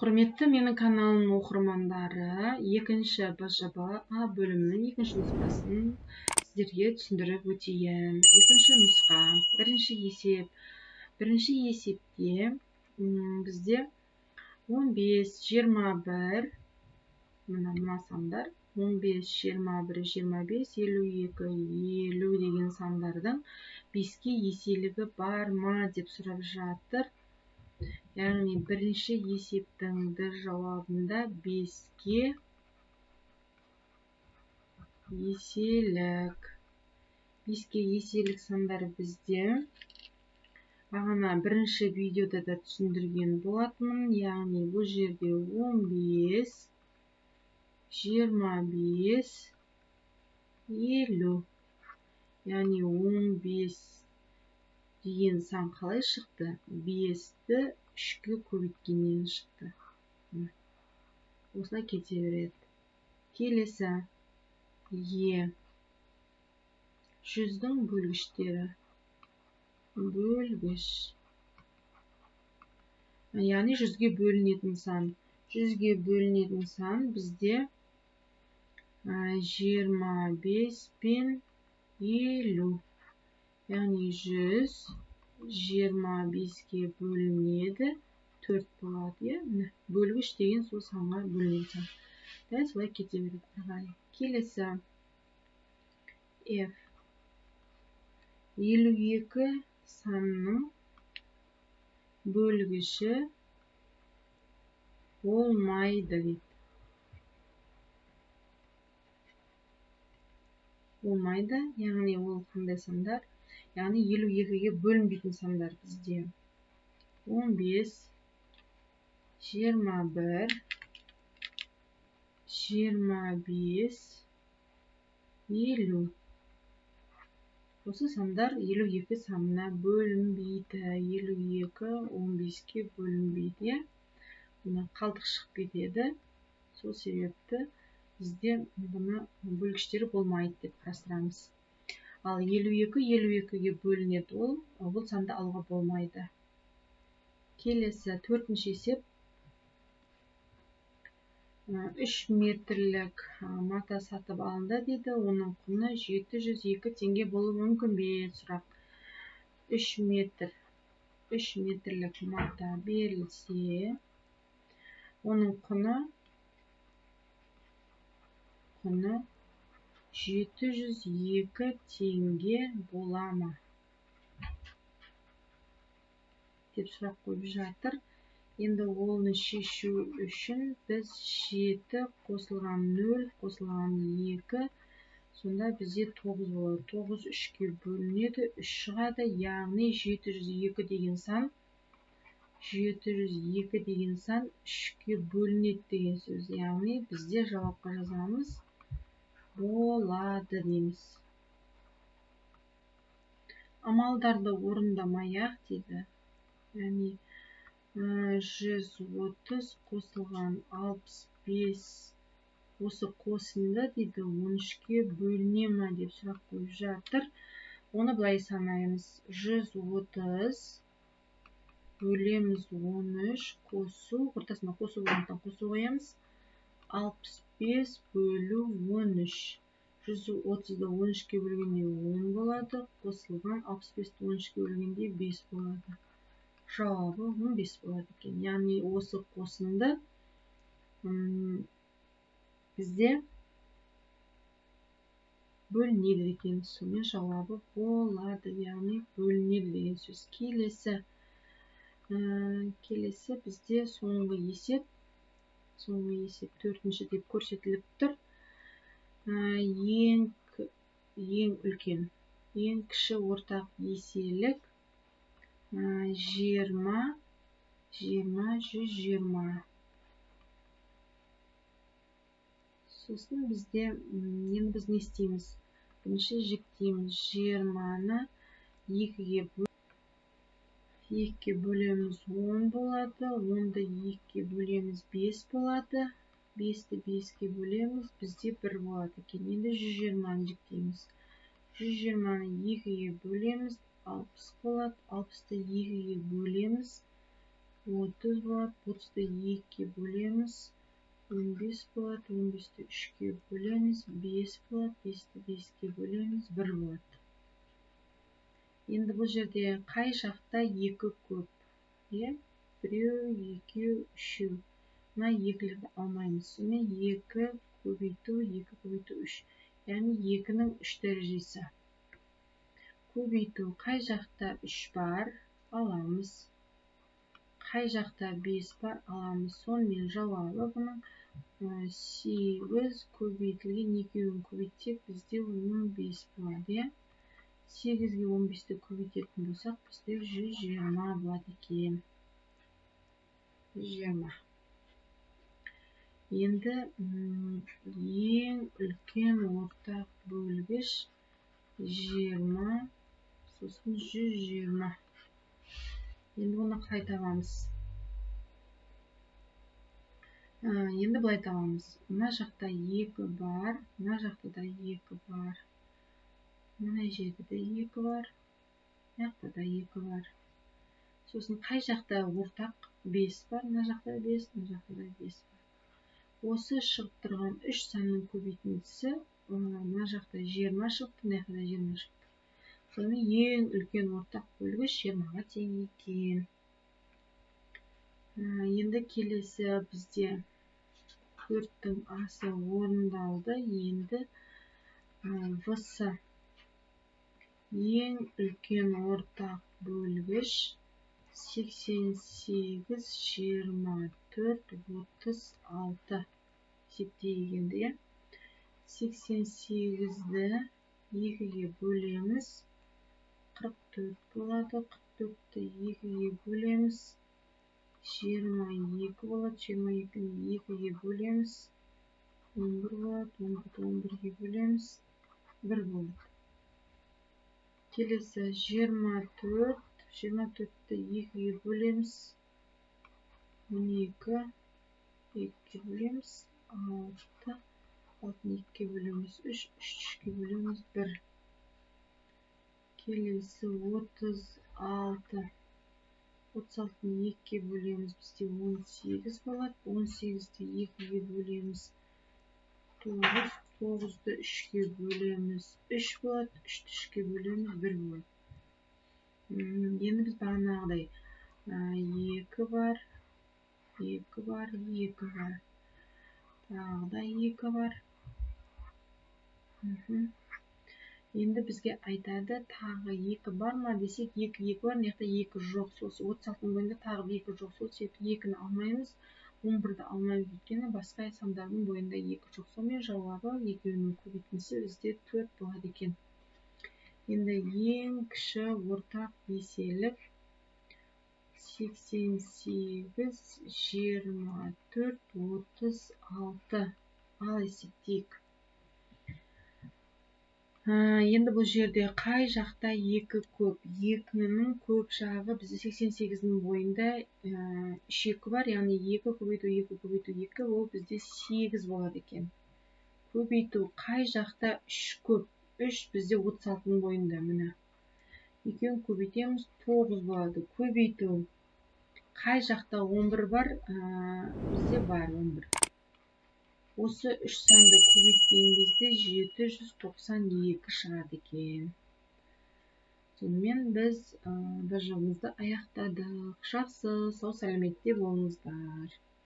Құрметті менің каналымның оқырмандары, екінші БЖБ А бөлімінің екінші нұсқасын сіздерге түсіндіріп өтейін. Екінші нұсқа, бірінші есеп. Бірінші есепте бізде 15, 21, мына сандар, 15, 21, 25, 52, 50 деген сандардың 5-ке еселігі бар ма деп сұрап жатыр. Яғни бірінші есептің жауабында 5-ке еселік. 5-ке еселік сандар бізде бағана бірінші видеода да түсіндірген болатынмын. Яғни бұл жерде 15, 25, 50. Яғни 15 деген сан қалай шықты? 5-ті 3-ке көбейткеннен шықты. Осылай кете береді. Келесі Е. 100-дің бөлгіштері. Бөлгіш. Яғни 100-ге бөлінетін сан. 100-ге бөлінетін сан бізде 25 пен 50. Яғни 100 25-ке бөлінеді, 4 болады, иә? Міне, бөлгіш деген сол санға бөлінетін сан. Дәл солай кете береді ары қарай. Келесі F. 52 санының бөлгіші болмайды дейді. Болмайды, яғни ол қандай сандар? Яғни 52-ге бөлінбейтін сандар бізде. 15, 21, 25, 50. Осы сандар 52 санына бөлінбейді. 52 15-ке бөлінбейді, иә? Мына қалдық шығып кетеді. Сол себепті бізде бұны бөлгіштері болмайды деп қарастырамыз. Ал 52 52-ге бөлінеді, ол санды алуға болмайды. Келесі төртінші есеп. 3 метрлік мата сатып алынды дейді. Оның құны 702 теңге болуы мүмкін бе? Сұрақ. 3 метрлік мата берілсе, оның құны 702 теңге бола ма деп сұрақ қойып жатыр. Енді оны шешу үшін біз 7 қосылған 0 қосылған 2, сонда бізде 9 болады. 9 3-ке бөлінеді, 3 шығады. Яғни 702 деген сан, 702 деген сан 3-ке бөлінеді деген сөз. Яғни бізде жауапқа жазамыз болады дейміз. Амалдарды орындамай-ақ дейді. Яғни 130 қосылған 65 осы қосынды дейді 13-ке бөліне ма деп сұрақ қойып жатыр. Оны былай санаймыз. 130 бөлеміз 13 қосу, ортасына қосу болғандықтан қосу қоямыз. 65 бөлу 13. 130-ды 13-ке бөлгенде 10 болады, қосылған 65-ті 13-ке бөлгенде 5 болады. Жауабы 15 болады екен. Яғни осы қосынды бізде бөлінеді екен. Сонымен жауабы болады, яғни бөлінеді деген сөз. Келесі бізде соңғы есеп. Соңғы есеп төртінші деп көрсетіліп тұр. Ең үлкен, ең кіші ортақ еселік 20, 20, 120. Сосын бізде енді біз не істейміз? Бірінші жіктейміз. 20-ны 2-ге бөлеміз, 10 болады. 10-ды 2-ге бөлеміз, 5 болады. 5-ті 5-ке бөлеміз, бізде 1 болады екен. Енді 120-ны жіктейміз. 120-ны 2-ге бөлеміз, 60 болады. 60-ты 2-ге бөлеміз, 30 болады. 30-ды 2-ге бөлеміз, 15 болады. 15-ті 3-ке бөлеміз, 5 болады. 5-ті 5-ке бөлеміз, 1 болады. Енді бұл жерде қай жақта 2 көп? Иә, 1, 2, 3. Мына екілерді алмаймыз. Сонымен 2 көбейту 2 көбейту 3. Яғни 2-нің 3 дәрежесі. Көбейту қай жақта 3 бар, аламыз. Қай жақта 5 бар, аламыз. Сонымен жауабы бұның 8 көбейтілген екеуін көбейтсек, бізде 15 болады, иә? 8-ге 15-ті көбейтетін болсақ, бізде 120 болады екен. 120. Енді ең үлкен ортақ бөлгіш 20, сосын 120. Енді оны қалай табамыз? Енді былай табамыз. Мына жақта 2 бар, мына жақта да 2 бар. Мына жерде де 2 бар, мына жақта да 2 бар. Сосын қай жақта ортақ 5 бар, мына жақта 5, мына жақта да 5 бар. Осы шығып тұрған 3 санның көбейтіндісі мына жақта 20 шығыпты, мына жақта да 20 шығыпты. Сонымен ең үлкен ортақ бөлгіш 20-ға тең екен. Енді келесі бізде 4-тің асы орындалды. Енді В-сы ең үлкен ортақ бөлгіш 88, 24, 36 есептейік енді, иә. 88-ді 2-ге бөлеміз, 44 болады. 44-ті 2-ге бөлеміз, 22 болады. 22-ні 2-ге бөлеміз, 11 болады. 11-ді 11-ге бөлеміз, 1 болады. Келесі 24, 24-ті 2-ге бөлеміз, 12, 2-ге бөлеміз, 6, 6-ны 2-ге бөлеміз, 3, 3-ге бөлеміз, 1. Келесі 36, 36-ны 2-ге бөлеміз, бізде 18 болады. 18-ді 2-ге бөлеміз, 9, 9-ды 3-ге бөлеміз, 3 болады. 3-ті 3-ге бөлеміз, 1 болады. Енді біз бағанағыдай 2 бар, 2 бар, 2 бар, тағы да 2 бар. Енді бізге айтады, тағы 2 бар ма десек, 2, 2 бар, мына жақта 2 жоқ. Сол 36-ның бойында тағы 2 жоқ. Сол себепті 2-ні алмаймыз, 11-ді алмаймыз, өйткені басқа сандардың бойында 2 жоқ. Сонымен жауабы екеуінің көбейтіндісі бізде 4 болады екен. Енді ең кіші ортақ еселік 88, 24, 36. Ал есептейік. Енді бұл жерде қай жақта 2 көп? 2-нің көп жағы бізде 88-нің бойында 3 2 бар, яғни 2 көбейту 2 көбейту 2, ол бізде 8 болады екен. Көбейту қай жақта 3 көп? 3 бізде 36-ның бойында, міне. Екеуін көбейтеміз, 9 болады. Көбейту қай жақта 11 бар? Бізде бар 11. Осы 3 санды көбейткен кезде 792 шығады екен. Сонымен біз БЖ-мызды аяқтадық. Жақсы, сау сәлеметте болыңыздар.